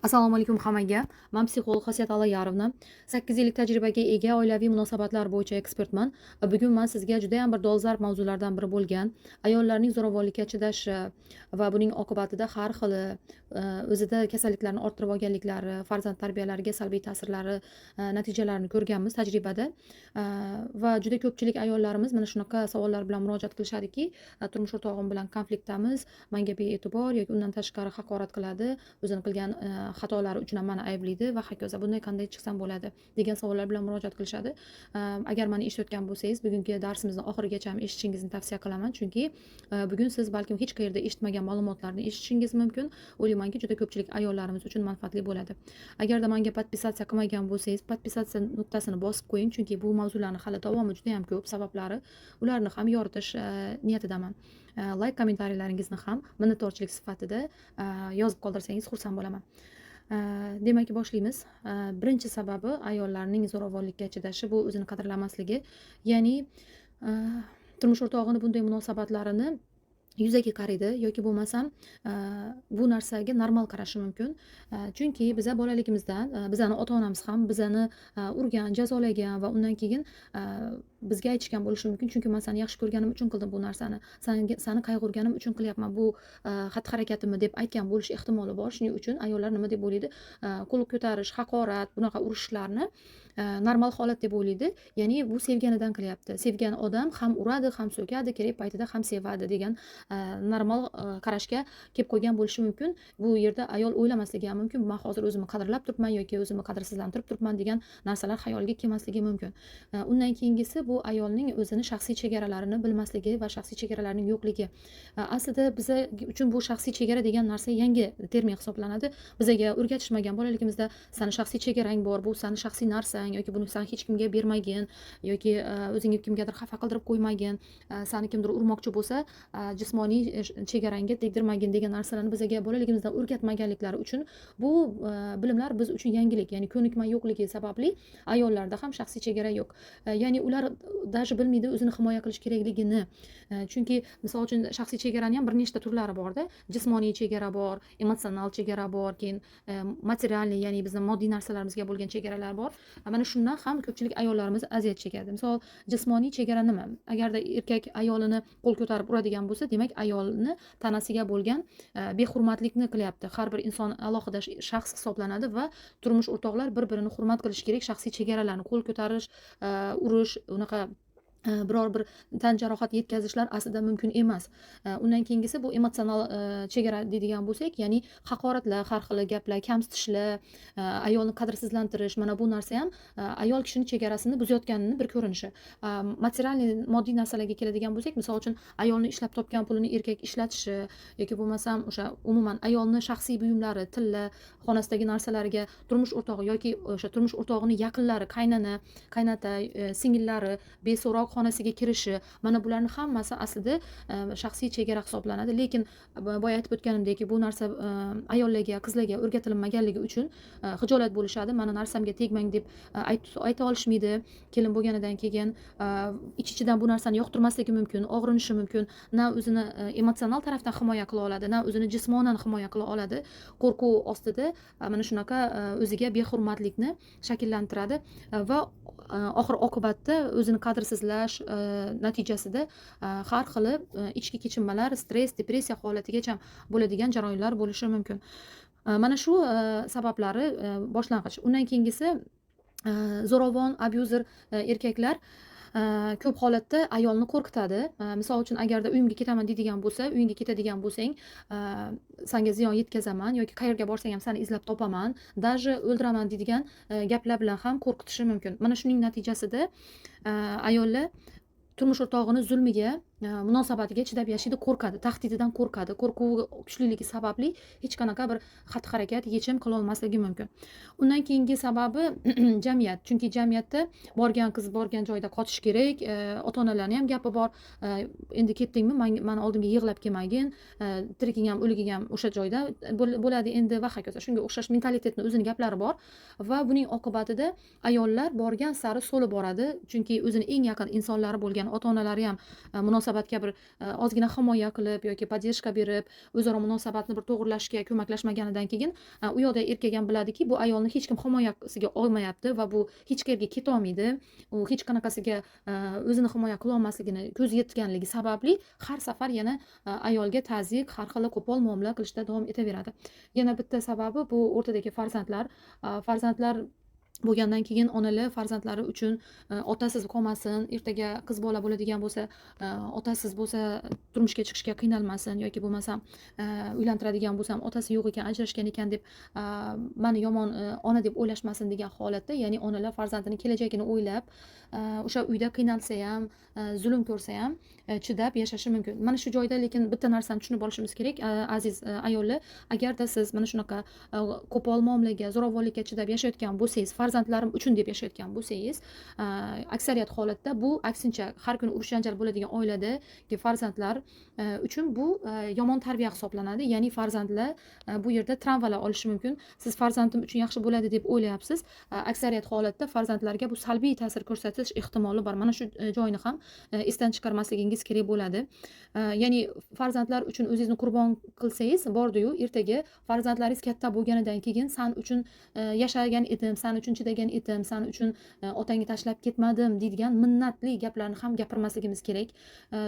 Assalomu alaykum hammaga. Man psixolog Xosiyat Alloyarovna. 8 yillik tajribaga ega oilaviy munosabatlar bo'yicha ekspertman. Bugun man sizga judayam bir dolzarb mavzulardan biri bo'lgan ayollarning zo'ravonlikka chidashi va buning oqibatida har xil o'zida kasalliklarni orttirib olganliklari, farzand tarbiyalariga salbiy ta'sirlari natijalarini ko'rganmiz tajribada. Va juda ko'pchilik ayollarimiz mana shunaqa savollar bilan murojaat qilishadiki, turmush o'rtog'im bilan konfliktdamiz, manga bee'tibor yoki undan tashqari haqorat qiladi, o'zini qilgan xatolari uchun ham mani ayblaydi va hokazo, bunday qanday chiqsam bo'ladi degan savollar bilan murojaat qilishadi. Agar mani eshitayotgan bo'lsangiz, bugungi darsimizni oxirigacha ham eshitishingizni tavsiya qilaman, chunki bugun siz balkim hech qayerda eshitmagan ma'lumotlarni eshitishingiz mumkin. O'ylaymanki, juda ko'pchilik ayollarimiz uchun manfaatli bo'ladi. Agarda manga подписаться qilmagan bo'lsangiz, подписаться nuqtasini bosib qo'ying, chunki bu mavzularni hali davomi juda yam ko'p, sabablari, ularni ham yoritish niyatidaman. Layk, kommentariylaringizni ham minnatdorchilik sifatida yozib qoldirsangiz, xursand bo'laman. Demak, boshlaymiz. Birinchi sababi ayollarning zo'ravonlikka chidashi bu o'zini qadrlamasligi, ya'ni turmush o'rtog'ini bunday munosabatlarini yuzaki qaraydi yoki bo'lmasam bu narsaga normal qarashi mumkin. Chunki biza bolaligimizdan bizani ota onamiz ham bizani urgan, jazolagan va undan keyin bizga aytishgan bo'lishi mumkin: "Chunki man seni yaxshi ko'rganim uchun qildim bu narsani, sani qayg'urganim uchun qilyapman bu xatti harakatimni", deb aytgan bo'lishi ehtimoli bor. Shuning uchun ayollar nima deb o'ylaydi? Qo'l ko'tarish, haqorat, bunaqa urushishlarni normal holat deb o'ylaydi, ya'ni bu sevganidan qilyapti, sevgan odam ham uradi, ham so'kadi, kerak paytida ham sevadi degan normal qarashga kelib qo'ygan bo'lishi mumkin. Bu yerda ayol o'ylamasligi ham mumkin, man hozir o'zimni qadrlab turibman yoki o'zimni qadrsizlantirib turibman degan narsalar xayoliga kelmasligi mumkin. Undan keyingisi bu ayolning o'zini shaxsiy chegaralarini bilmasligi va shaxsiy chegaralarining yo'qligi. Aslida biza uchun bu shaxsiy chegara degan narsa yangi termin hisoblanadi. Bizaga o'rgatishmagan bolaligimizda: sani shaxsiy chegarang bor, bu sani shaxsiy narsang yoki buni san hech kimga bermagin yoki o'zingni kimgadir xafa qildirib qo'ymagin, sani kimdir urmoqchi bo'lsa, jismoniy chegarangga tegdirmagin degan narsalarni bizaga bolaligimizdan o'rgatmaganliklari uchun bu bilimlar biz uchun yangilik, ya'ni ko'nikma yo'qligi sababli ayollarda ham shaxsiy chegara yo'q. Ya'ni ular даже bilmaydi o'zini himoya qilish kerakligini. Chunki misol uchun shaxsiy chegarani ham bir nechta turlari borda: jismoniy chegara bor, emotsional chegara bor, keyin материальный, ya'ni bizni moddiy narsalarimizga bo'lgan chegaralar bor. Mana shundan ham ko'pchilik ayollarimiz aziyat chekadi. Misol, jismoniy chegara nima? Agarda erkak ayolini qo'l ko'tarib uradigan bo'lsa, demak, ayolni tanasiga bo'lgan behurmatlikni qilyapti. Har bir inson alohida shaxs hisoblanadi va turmush o'rtoqlar bir birini hurmat qilishi kerak, shaxsiy chegaralarni qo'l ko'tarish, urish, unaqa biror bir tan jarohat yetkazishlar aslida mumkin emas. Undan keyingisi bu emotsional chegara deydigan bo'lsak, ya'ni haqoratlar, har xil gaplar, kamsitishlar, ayolni qadrsizlantirish, mana bu narsa ham ayol kishini chegarasini buzayotganini bir ko'rinishi. Материальный, moddiy narsalarga keladigan bo'lsak, misol uchun ayolni ishlab topgan pulini erkak ishlatishi yoki bo'lmasam o'sha umuman ayolni shaxsiy buyumlari, tilla, xonasidagi narsalariga turmush o'rtog'i yoki o'sha turmush o'rtog'ini yaqinlari, qaynona, qaynota, singillari beso'roq xonasiga kirishi, mana bularni hammasi aslida shaxsiy chegara hisoblanadi. Lekin boya aytib o'tganimdek, bu narsa ayollarga, qizlarga o'rgatilmaganligi uchun xijolat bo'lishadi, mani narsamga tegmang deb ayta olishmaydi kelin bo'lganidan keyin. Ich ichidan bu narsani yoqtirmasligi mumkin, og'rinishi mumkin, na o'zini emotsional tarafdan himoya qila oladi, na o'zini jismonan himoya qila oladi. Qo'rquv ostida mana shunaqa o'ziga behurmatlikni shakllantiradi va oxir oqibatda o'zini qadrsizlash natijasida har xil ichki kechinmalar, stress, depressiya holatigacha bo'ladigan jarayonlar bo'lishi mumkin. Mana shu sabablari boshlang'ich. Undan keyingisi zo'ravon, abuser erkaklar ko'p holatda ayolni qo'rqitadi. Misol uchun, agarda uyimga ketaman deydigan bo'lsa, uyingga ketadigan bo'lsang, sanga ziyon yetkazaman yoki qayerga borsang ham sani izlab topaman, даже o'ldiraman deydigan gaplar bilan ham qo'rqitishi mumkin. Mana shuning natijasida ayollar turmush o'rtog'ini zulmiga, munosabatiga chidab yashaydi, qo'rqadi, tahdididan qo'rqadi. Qo'rquvi kuchliligi sababli hech qanaqa bir xatti harakat, yechim qilolmasligi mumkin. Undan keyingi sababi jamiyat, chunki jamiyatda borgan qiz borgan joyda qotishi kerak. Ota onalarni ham gapi bor: "Endi ketdingmi, mani oldimga yig'lab kelmagin, tiriging ham, o'liging ham o'sha joyda bo'ladi endi" va hokazo. Shunga o'xshash mentalitetni o'zini gaplari bor va buning oqibatida ayollar borgan sari so'lib boradi, chunki o'zini eng yaqin insonlari bo'lgan ota onalari ham munosabatini munosabatga bir ozgina himoya qilib yoki поддержка berib, o'zaro munosabatni bir to'g'irlashga ko'maklashmaganidan keyin u yoqda erkak ham biladiki, bu ayolni hech kim himoyasiga olmayapti va bu hech qayerga ketolmaydi, u hech qanaqasiga o'zini himoya qilolmasligini ko'zi yetganligi sababli har safar yana ayolga tazyiq, har xil qo'pol muomala qilishda davom etaveradi. Yana bitta sababi bu o'rtadagi farzandlar. Farzandlar bo'lgandan keyin onalar farzandlari uchun otasiz qolmasin, ertaga qiz bola bo'ladigan bo'lsa, otasiz bo'lsa turmushga chiqishga qiynalmasin yoki bo'lmasam uylantiradigan bo'lsam otasi yo'q ekan, ajrashgan ekan deb mani yomon ona deb o'ylashmasin degan holatda, ya'ni onalar farzandini kelajagini o'ylab o'sha uyda qiynalsa ham, zulm ko'rsa ham chidab yashashi mumkin. Mana shu joyda lekin bitta narsani tushunib olishimiz kerak, aziz ayollar, agarda siz mana shunaqa qo'pol muomalaga, zo'ravonlikka chidab yashayotgan bo'lsangiz, farzandlarim uchun deb yashayotgan bo'lsangiz, aksariyat holatda bu aksincha har kuni urush janjal bo'ladigan oiladagi farzandlar uchun bu yomon tarbiya hisoblanadi. Ya'ni farzandlar bu yerda travmalar olishi mumkin. Siz farzandim uchun yaxshi bo'ladi deb o'ylayapsiz, aksariyat holatda farzandlarga bu salbiy ta'sir ko'rsatish ehtimoli bor. Mana shu joyini ham esdan chiqarmasligingiz kerak bo'ladi. Ya'ni farzandlar uchun o'zingizni qurbon qilsangiz bordiyu, ertaga farzandlaringiz katta bo'lganidan keyin san uchun yashagan edim, san uchun chidagan edim, san uchun otangni tashlab ketmadim deydigan minnatli gaplarni ham gapirmasligimiz kerak.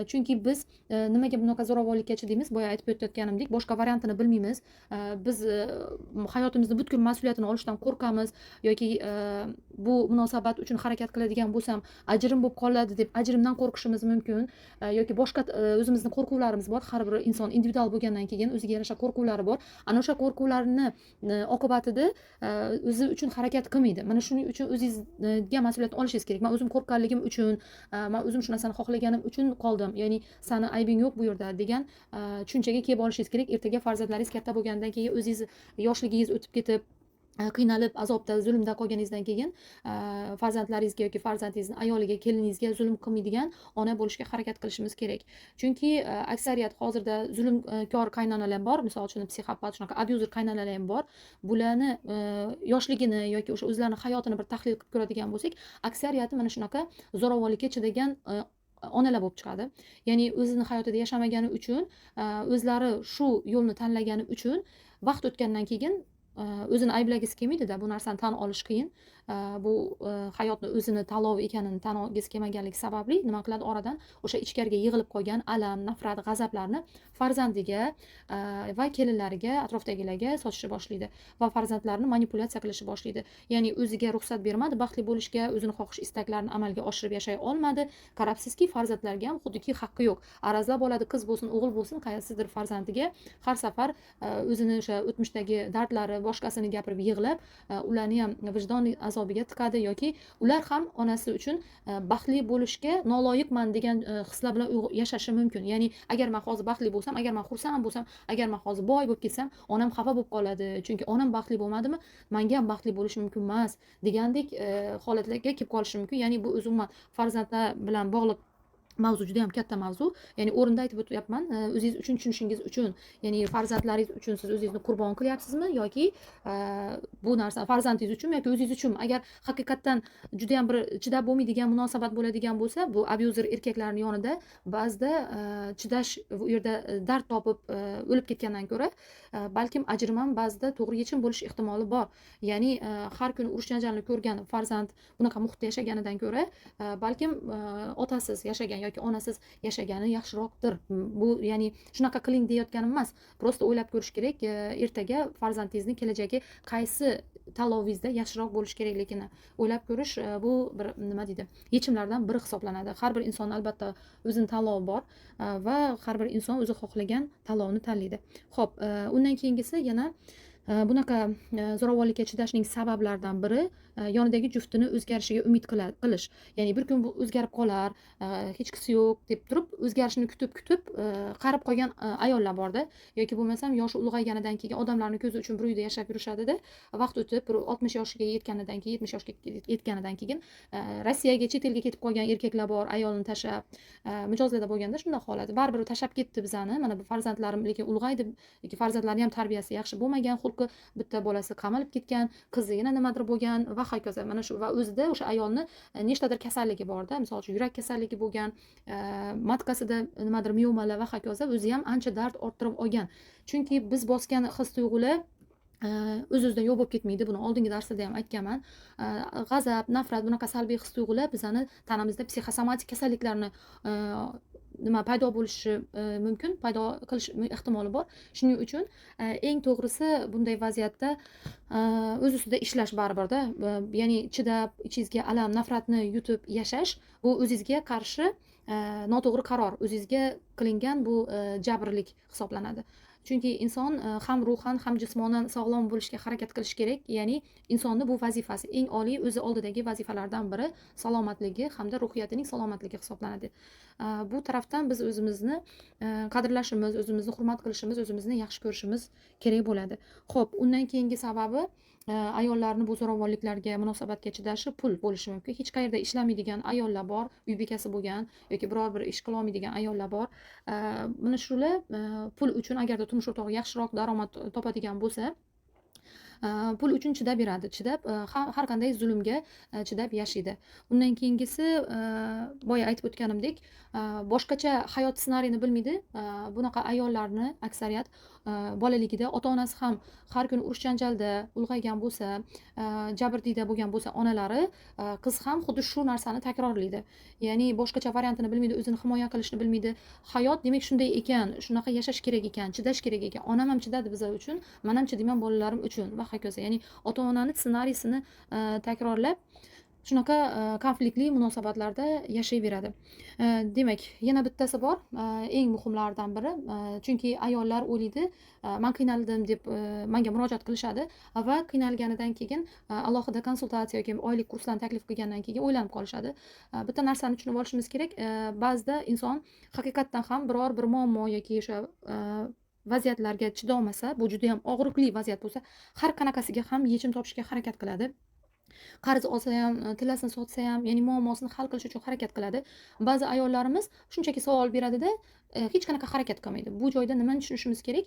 Chunki biz nimaga bunaqa zo'ravonlikka chidaymiz, boya aytib o'tayotganimdek, boshqa variantini bilmaymiz. Biz hayotimizni butkul mas'uliyatini olishdan qo'rqamiz yoki bu munosabat uchun harakat qiladigan bo'lsam ajrim bo'lib qoladi deb ajrimdan qo'rqishimiz mumkin yoki boshqa o'zimizni qo'rquvlarimiz bor. Har bir inson individual bo'lgandan keyin o'ziga yarasha qo'rquvlari bor. Ana o'sha qo'rquvlarni oqibatida o'zi uchun harakat qilmaydi. Mana shuning uchun o'zingizga mas'uliyatni olishingiz kerak. Man o'zim qo'rqqanligim uchun, man o'zim shu narsani xohlaganim uchun qoldim, ya'ni sani aybing yo'q bu yerda degan tushunchaga kelib olishingiz kerak. Ertaga farzandlaringiz katta bo'lgandan keyin, o'zingiz yoshligingiz o'tib ketib, qiynalib, azobda, zulmda qolganingizdan keyin farzandlaringizga yoki farzandingizni ayoliga, keliningizga zulm qilmaydigan ona bo'lishga harakat qilishimiz kerak. Chunki aksariyat hozirda zulmkor qaynonalar bor, misol uchun psixopat, shunaqa abyuzer qaynonalar ham bor. Bularni yoshligini yoki o'sha o'zlarini hayotini bir tahlil qilib ko'radigan bo'lsak, aksariyati mana shunaqa zo'ravonlikka chidagan onalar bo'lib chiqadi. Ya'ni o'zini hayotida yashamagani uchun, o'zlari shu yo'lni tanlagani uchun vaqt o'tgandan keyin o'zini ayblagisi kelmaydida, bu narsani tan olish qiyin. Bu hayotni o'zini tanlovi ekanini tan olgisi kelmaganligi sababli nima qiladi, oradan o'sha ichkariga yig'ilib qolgan alam, nafrat, g'azablarni farzandiga va kelinlariga, atrofdagilarga sochishni boshlaydi va farzandlarini manipulyatsiya qilishni boshlaydi. Ya'ni o'ziga ruxsat bermadi baxtli bo'lishga, o'zini xohish istaklarini amalga oshirib yashay olmadi. Qarabsizki, farzandlarga ham xuddiki haqqi yo'q. Arazlab oladi, qiz bo'lsin, o'g'il bo'lsin, qaysidir farzandiga har safar o'zini o'sha o'tmishdagi dardlari, boshqasini gapirib yig'lab, ularni ham vijdon azobiga tiqadi yoki ular ham onasi uchun baxtli bo'lishga noloyiqman degan hislar bilan yashashi mumkin. Ya'ni agar man hozir baxtli bo'lsam, agar man xursand bo'lsam, agar man hozir boy bo'lib ketsam, onam xafa bo'lib qoladi, chunki onam baxtli bo'lmadimi, manga ham baxtli bo'lish mumkin emas degandek holatlarga kelib qolishi mumkin. Ya'ni bu o'zi umuman farzandlar bilan bog'liq mavzu, juda ham katta mavzu. Ya'ni o'rinda aytib o'tyapman, o'zingiz uchun tushunishingiz uchun. Ya'ni farzandlaringiz uchun siz o'zingizni qurbon qilyapsizmi yoki bu narsa farzandingiz uchunmi yoki o'zingiz uchunmi? Agar haqiqatdan juda ham bir chidab bo'lmaydigan munosabat bo'ladigan bo'lsa, bu abyuzer erkaklarni yonida ba'zida chidash, u yerda dard topib o'lib ketgandan ko'ra, balkim ajrim ham ba'zida to'g'ri yechim bo'lish ehtimoli bor. Ya'ni har kuni urush janjalni ko'rgan farzand bunaqa muhitda yashaganidan ko'ra, balkim otasiz yashagan yoki onasiz yashagani yaxshiroqdir. Bu ya'ni shunaqa qiling deyayotganim emas, просто o'ylab ko'rish kerak, ertaga farzandingizni kelajagi qaysi tanlovingizda yaxshiroq bo'lishi kerakligini o'ylab ko'rish, bu bir, nima deydi, yechimlardan biri hisoblanadi. Har bir inson albatta o'zini tanlovi bor va har bir inson o'zi xohlagan tanlovni tanlaydi. Ho'p, undan keyingisi yana bunaqa zo'ravonlikka chidashning sabablaridan biri yonidagi juftini o'zgarishiga umid qilish. Ya'ni bir kun bu o'zgarib qolar, hechqisi yo'q deb turib o'zgarishini kutib kutib qarib qolgan ayollar borda yoki bo'lmasam yoshi ulg'ayganidan keyin odamlarni ko'zi uchun bir uyda yashab yurishadida, vaqt o'tib bir 60 yoshiga yetganidan keyin, 70 yoshga yetganidan keyin Rossiyaga, chet elga ketib qolgan erkaklar bor, ayolini tashlab. Mijozlarda bo'lganda shunday holat, baribir tashlab ketdi bizani, mana bu farzandlarim lekin ulg'aydi yoki farzandlarni ham tarbiyasi yaxshi bo'lmagan, xulq qo'rqib bitta bolasi qamalib ketgan, qizi yana nimadir bo'lgan va hokazo. Mana shu va o'zida o'sha ayolni nechtadir kasalligi borda, misol uchun yurak kasalligi bo'lgan, matkasida nimadir miomalar va hokazo, o'zi ham ancha dard orttirib olgan. Chunki biz bosgan his tuyg'ular o'z-o'zidan yo'q bo'lib ketmaydi. Buni oldingi darslarda ham aytganman. G'azab, nafrat, bunaqa salbiy his tuyg'ular bizani tanamizda psixosomatik kasalliklarni nima paydo bo'lishi mumkin, paydo qilish ehtimoli bor. Shuning uchun eng to'g'risi bunday vaziyatda o'z ustida ishlash baribirda. Ya'ni chidab, ichingizga alam, nafratni yutib yashash bu o'zingizga qarshi noto'g'ri qaror, o'zingizga qilingan bu jabrlik hisoblanadi. Chunki inson ham ruhan, ham jismonan sog'lom bo'lishga harakat qilishi kerak. Ya'ni insonni bu vazifasi, eng oliy o'zi oldidagi vazifalardan biri salomatligi hamda ruhiyatining salomatligi hisoblanadi. Bu tarafdan biz o'zimizni qadrlashimiz, o'zimizni hurmat qilishimiz, o'zimizni yaxshi ko'rishimiz kerak bo'ladi. Xo'p, undan keyingi sababi ayollarni bu zo'ravonliklarga munosabatga chidashi pul bo'lishi mumkin. Hech qayerda ishlamaydigan ayollar bor, uy bekasi bo'lgan yoki biror bir ish qilolmaydigan ayollar bor. Mana shular pul uchun, agarda turmush o'rtog'i yaxshiroq daromad topadigan bo'lsa, pul uchun chidab beradi, chidab har qanday zulmga chidab yashaydi. Undan keyingisi, boya aytib o'tganimdek, boshqacha hayot ssenariyini bilmaydi. Bunaqa ayollarni aksariyat bolaligida ota-onasi ham har kuni urush janjalda ulg'aygan bo'lsa, jabrdiyda bo'lgan bo'lsa onalari, qiz ham xuddi shu narsani takrorlaydi. Ya'ni boshqacha variantini bilmaydi, o'zini himoya qilishni bilmaydi. Hayot demak shunday ekan, shunaqa yashash kerak ekan, chidash kerak ekan. Onam ham chidadi bizlar uchun, men ham chidayman bolalarim uchun va hokazo. Ya'ni ota-onani ssenariysini takrorlab shunaqa konfliktli munosabatlarda yashayveradi. Demak, yana bittasi bor, eng muhimlaridan biri, chunki ayollar o'ylaydi, man qiynaldim deb menga murojaat qilishadi va qiynalganidan keyin alohida konsultatsiya yoki oylik kurslarni taklif qilgandan keyin o'ylanib qolishadi. Bitta narsani tushunib olishimiz kerak, ba'zida inson haqiqatdan ham biror bir muammo yoki o'sha vaziyatlarga chidolmasa, bu juda ham og'riqli vaziyat bo'lsa, har qanaqasiga ham yechim topishga harakat qiladi. Qarz olsa ham, tillasini sotsa ham, ya'ni muammosini hal qilish uchun harakat qiladi. Ba'zi ayollarimiz shunchaki savol beradida, hech qanaqa harakat qilmaydi. Bu joyda nimani tushunishimiz kerak?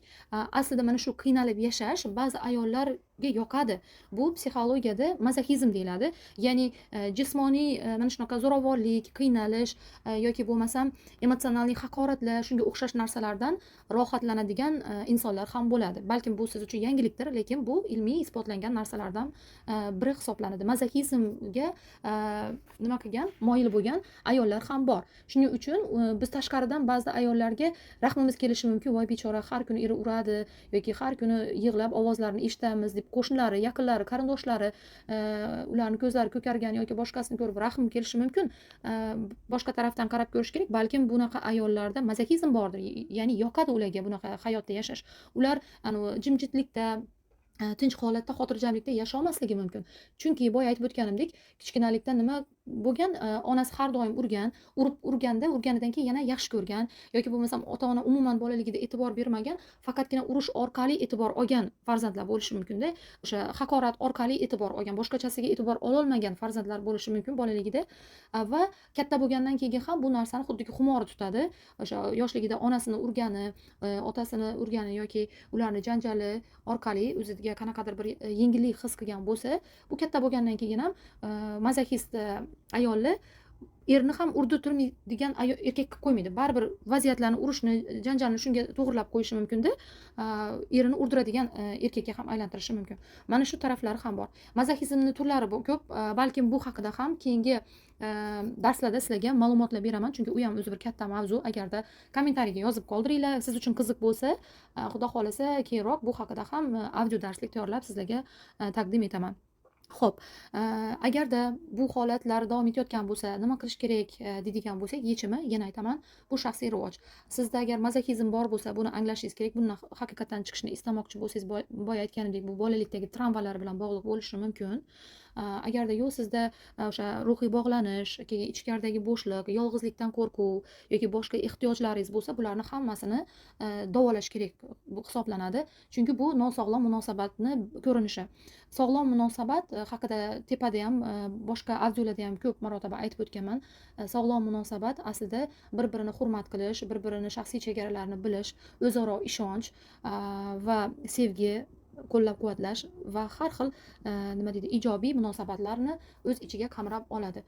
Aslida mana shu qiynalib yashash ba'zi ayollarga yoqadi. Bu psixologiyada mazoxizm deyiladi. Ya'ni jismoniy mana shunaqa zo'ravonlik, qiynalish yoki bo'lmasam emotsionalniy haqoratlar, shunga o'xshash narsalardan rohatlanadigan insonlar ham bo'ladi. Balkim bu siz uchun yangilikdir, lekin bu ilmiy isbotlangan narsalardan biri hisoblanadi. Mazoxizmga nima qilgan, moyil bo'lgan ayollar ham bor. Shuning uchun biz tashqaridan ba'zi ayollarga rahmimiz kelishi mumkin. Voy bechora, har kuni eri uradi yoki har kuni yig'lab ovozlarini eshitamiz deb qo'shnilari, yaqinlari, qarindoshlari, ularni ko'zlari ko'kargan yoki boshqasini ko'rib rahm kelishi mumkin. Boshqa tarafdan qarab ko'rish kerak. Balkim bunaqa ayollarda mazoxizm bordir. Ya'ni yoqadi ularga bunaqa hayotda yashash. Ular anavi jimjitlikda, tinch holatda, xotirjamlikda yasholmasligi mumkin. Chunki boya aytib o'tganimdek, kichkinalikda nima bo'lgan, onasi har doim urgan, urib urganda, urganidan keyin yana yaxshi ko'rgan yoki bo'lmasam ota-ona umuman bolaligida e'tibor bermagan, faqatgina urush orqali e'tibor olgan farzandlar bo'lishi mumkinda. O'sha haqorat orqali e'tibor olgan, boshqachasiga e'tibor ololmagan farzandlar bo'lishi mumkin bolaligida. Va katta bo'lgandan keyin ham bu narsani xuddiki xumori tutadi. O'sha yoshligida onasini urgani, otasini urgani yoki ularni janjali orqali o'ziga qanaqadir bir yengillik his qilgan bo'lsa, bu katta bo'lgandan keyin ham mazoxist ayolni erini ham urdirtirmaydigan erkak qilib qo'ymaydi. Baribir vaziyatlarni, urushni, janjalni shunga to'g'irlab qo'yishi mumkinda, erini urdiradigan erkakka ham aylantirishi mumkin. Mana shu taraflari ham bor. Mazoxizmni turlari ko'p, balkim bu haqida ham keyingi darslarda sizlarga ma'lumotlar beraman, chunki u ham o'zi bir katta mavzu. Agarda kommentariyaga yozib qoldiringlar, siz uchun qiziq bo'lsa, Xudo xohlasa keyinroq bu haqida ham audio darslik tayyorlab sizlarga taqdim etaman. Xo'p, agarda bu holatlar davom etayotgan bo'lsa, nima qilish kerak deydigan bo'lsak, yechimi, yana aytaman, bu shaxsiy rivoj. Sizda agar mazoxizm bor bo'lsa, buni anglashingiz kerak. Bundan haqiqatdan chiqishni istamoqchi bo'lsangiz, boya aytganimdek, bu bolalikdagi travmalar bilan bog'liq bo'lishi mumkin. Agarda yo'q, sizda o'sha ruhiy bog'lanish, keyin ichkaridagi bo'shliq, yolg'izlikdan qo'rquv yoki boshqa ehtiyojlaringiz bo'lsa, bularni hammasini davolash kerak hisoblanadi. Chunki bu nosog'lom munosabatni ko'rinishi. Sog'lom munosabat haqida tepada ham, boshqa audiolarda ham ko'p marotaba aytib o'tganman. Sog'lom munosabat aslida bir-birini hurmat qilish, bir-birini shaxsiy chegaralarini bilish, o'zaro ishonch va sevgi qo'llab-quvvatlash va har xil, nima deydi, ijobiy munosabatlarni o'z ichiga qamrab oladi.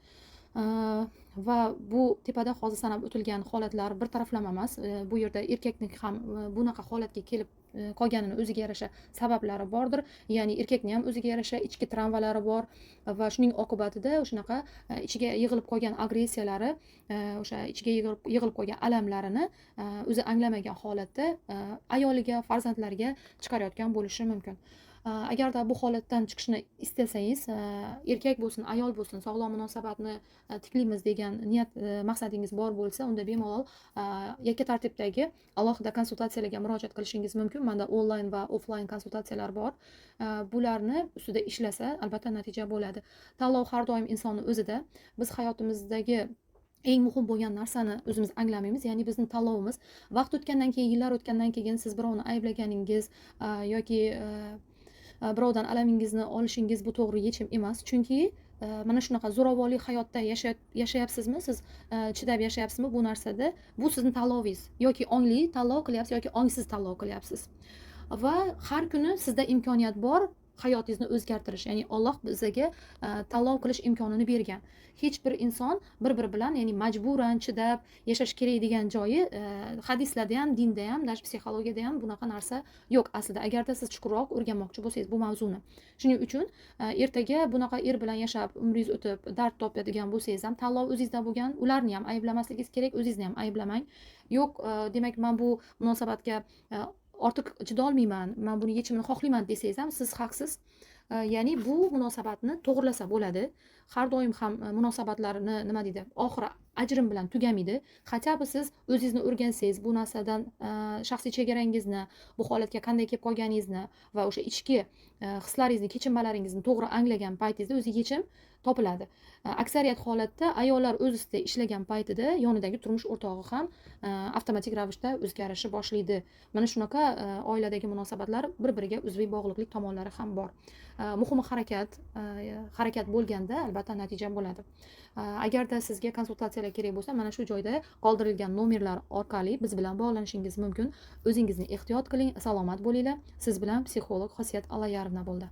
Va bu tepada hozir sanab o'tilgan holatlar bir taraflama emas. Bu yerda erkakni ham bunaqa holatga kelib qolganini o'ziga yarasha sabablari bordir. Ya'ni erkakni ham o'ziga yarasha ichki travmalari bor va shuning oqibatida shunaqa ichiga yig'ilib qolgan agressiyalari, o'sha ichiga yig'ilib qolgan alamlarini o'zi anglamagan holatda ayoliga, farzandlariga chiqarayotgan bo'lishi mumkin. Agarda bu holatdan chiqishni istasangiz, erkak bo'lsin, ayol bo'lsin, sog'lom munosabatni tiklaymiz degan niyat, maqsadingiz bor bo'lsa, unda bemalol yakka tartibdagi alohida konsultatsiyalarga murojaat qilishingiz mumkin. Manda onlayn va offlayn konsultatsiyalar bor. Bularni ustida ishlasa, albatta natija bo'ladi. Tanlov har doim insonni o'zida. Biz hayotimizdagi eng muhim bo'lgan narsani o'zimiz anglamaymiz, ya'ni bizni tanlovimiz. Vaqt o'tgandan keyin, yillar o'tgandan keyin siz birovni ayblaganingiz yoki birovdan alamingizni olishingiz bu to'g'ri yechim emas. Chunki mana shunaqa zo'ravonlik hayotda yashayapsizmi, siz chidab yashayapsizmi bu narsada, bu sizni tanlovingiz. Yoki ongli tanlov qilyapsiz, yoki ongsiz tanlov qilyapsiz. Va har kuni sizda imkoniyat bor hayotingizni o'zgartirish. Ya'ni Alloh bizga tanlov qilish imkonini bergan. Hech bir inson bir-biri bilan, ya'ni majburan chidab yashash kerak degan joyi hadislarda ham, dinda ham, даже psixologiyada ham bunaqa narsa yo'q aslida. Agarda siz chuqurroq o'rganmoqchi bo'lsangiz bu mavzuni. Shuning uchun ertaga bunaqa er bilan yashab, umringiz o'tib, dard topadigan bo'lsangiz ham, tanlov o'zingizda bo'lgan, ularni ham ayblamasligingiz kerak, o'zingizni ham ayblamang. Yo'q, demak, men bu munosabatga ortiq chidolmayman, man buni yechimini xohlayman desangiz ham, siz haqsiz. Ya'ni bu munosabatni to'g'rilasa bo'ladi. Har doim ham munosabatlarni, nima deydi, oxiri ajrim bilan tugamaydi. Хотя бы siz o'zingizni o'rgansangiz, bu narsadan shaxsiy chegarangizni, bu holatga qanday kelib qolganingizni va o'sha ichki hislaringizni, kechinmalaringizni to'g'ri anglagan paytingizda o'zi yechim topiladi. Aksariyat holatda ayollar o'z ustida ishlagan paytida yonidagi turmush o'rtog'i ham avtomatik ravishda o'zgarishni boshlaydi. Mana shunaqa oiladagi munosabatlar bir-biriga uzviy bog'liqlik tomonlari ham bor. Muhimi harakat bo'lganda albatta natija bo'ladi. Agarda sizga konsultatsiyalar kerak bo'lsa, mana shu joyda qoldirilgan nomerlar orqali biz bilan bog'lanishingiz mumkin. O'zingizni ehtiyot qiling, salomat bo'linglar. Siz bilan psixolog Xosiyat Allayarovna bo'ldi.